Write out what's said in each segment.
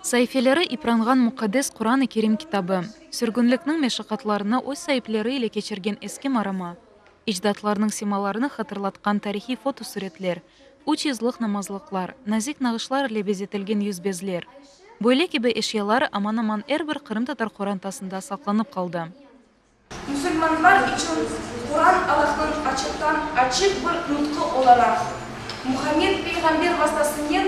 Saifeleri ipranğan muqaddes Quran-ı Kerim kitabı, sürgünlikniñ meşaqatlarını öz saipleri ile keçirgen eski marama, ecdatlarnıñ simalarını hatırlatqan tarihiy fotosuretler, üç yızlıq namazlıqlar, nazik nağışlar ile bezetilgen yüzbezler, böyle kibi eşyalar aman-aman er bir qırımtatar qorantasında saqlanıp qaldı. Musulmanlar içün Quran Allahnıñ açıqtan-açıq bir nutqı olaraq, Muhammed peyğamber vastasınen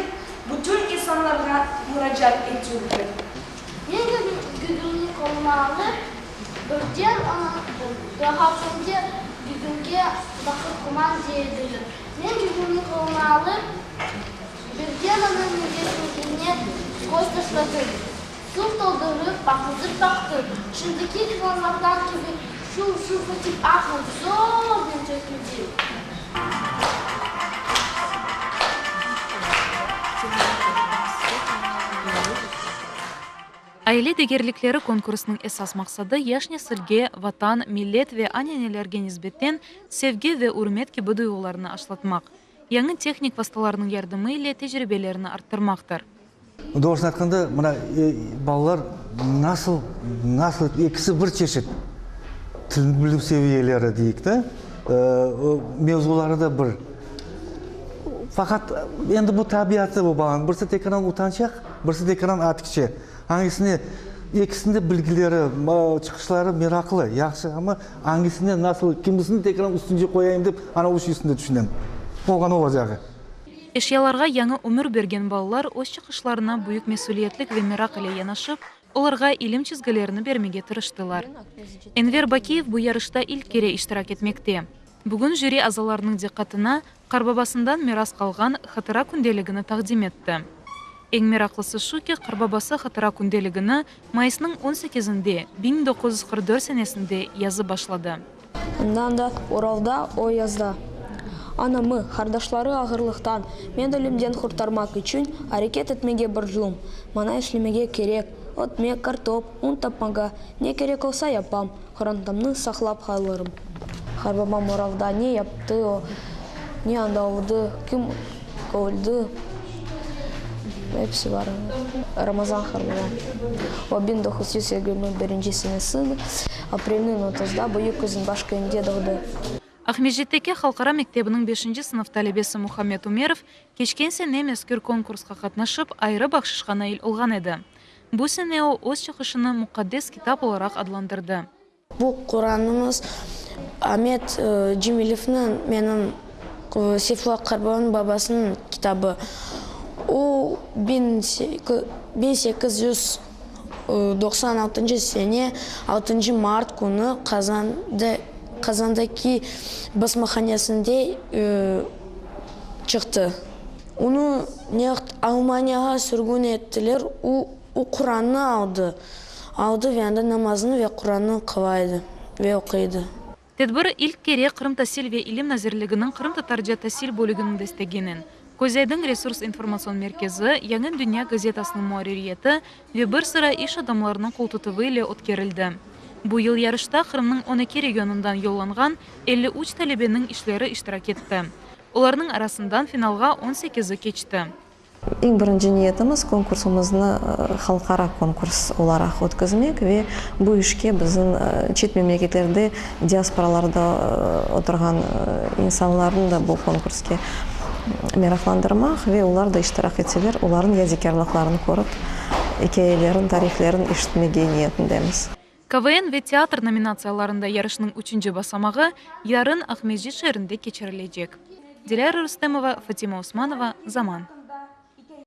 bütün insanlarğa muracaat etüvdir. Men gügümni qoluma alıp, birden onı attım. Daha soñki gügümge baqır quman dey ediler. Men gügümni qoluma alıp, birden onıñ nefesligine köz taşladım. Suv toldurıp, aqızıp baqtım. Şimdiki kranlardan kibi şuv-şuv etip aqmadı, zornen töküldi. Aile degerlikleri konkursınıñ esas maqsadı yaş nesilge Vatan, millet ve ananelerge nisbeten sevgi ve ürmet kibi duyğularnı aşlatmaq, yañı tehnik vastalarnıñ yardımı ile tecribelerini arttırmaqtır. Doğrusını aytqanda, mına, balalar nasıl, nasıl ekisi bir çeşit til bilüv seviyeleri deyik de, mevzuları da bir. Faqat endi bu tabiatı bu balanıñ, birisi tekrar utançaq, birisi tekrar atikçe. Angisine, ekisiniñ de bilgileri, çıqışları meraqlı, yahşı, amma angisine nasıl, kimisini tekrar üstünce qoyayım dep, ana o üstünde tüşünem. Olğanı olacağı. Eşyalarğa yañı ömür bergen balalar öz çıqışlarına büyük mesüliyetlik ve meraq ile yanaşıp, olarğa ilim çizgilerini bermege tırıştılar. Enver Bakiyev bu yarışta ilk kere iştirak etmekte. Bugün jüri azalarınıñ diqqatına qarbabasından miras qalğan hatıra kündeligini taqdim etti. Eñ meraqlısı şu ki, qarbabası hatıra kündeligini mayısnıñ on sekizinde, 1944 senesinde yazıp başladı. Ondan da Uralda o yazda. Anamı, qardaşları ağırlıqtan, men ölümden qurtarmaq içün areket etmege borclum. Maña işlemege kerek, ötmek, kartop, un tapmağa, ne kerek olsa yapam, qorantamnı saqlap qalırım. Qarbabam Uralda ne yaptı o, ne anda oldı, kim öldi, episi bar. Ramazan qarbabam. O 1921 senesi aprelniñ otuzda Büyük Özenbaş köyünde doğdı. Aqmescitteki halqara mektebiniñ beşinci sınıf talebesi Muhammed Umerov keçken sene mezkür konkursqa qatnaşıp, ayrı bahşışqa nail olğan edi. Bu sene o, öz çıqışını Muqaddes kitap olaraq adlandırdı. Bu Quranımız Amet Cemilevniñ, menim Seyfulla Qarbonıñ babasınıñ kitabı. O, 1896 sene altıncı mart künü Qazandaki basmahanesinde çıqtı. Onı Almaniyağa sürgün ettiler, o, Qurannı aldı. Aldı ve anda namazını ve Qurannı qıla edi ve oquy edi. Tedbir ilk kere Qırım Tasil ve ilim nazirliginiñ qırımtatarca tasil bölüginiñ desteginen, Közaydın resurs informatsion merkezi, Yañı dünya gazetasınıñ muarririyeti ve bir sıra iş adamlarınıñ qoltutuvı ile ötkerildi. Bu yıl yarışta Qırımnıñ 12 regionından yollanğan 53 talebeniñ işleri iştirak etti. Olarnıñ arasından finalğa on sekizi keçti. Eñ birinci niyetimiz, konkursımıznı halqara konkurs olaraq ötkizmek ve bu işke bizim çet memleketlerde, diasporalarda oturğan insanlarnı da bu konkurske meraqlandırmaq ve olar da iştirak etseler, olarnıñ yadikârlıqlarını körip, ikâyelerin, tarihlerin eşitmege niyetindemiz. KVN ve teatr nominatsiyalarında yarışnıñ üçünci basamağı yarın Aqmescit şeerinde keçirilecek. Dilâra Rustemova, Fatima Osmanova, Zaman.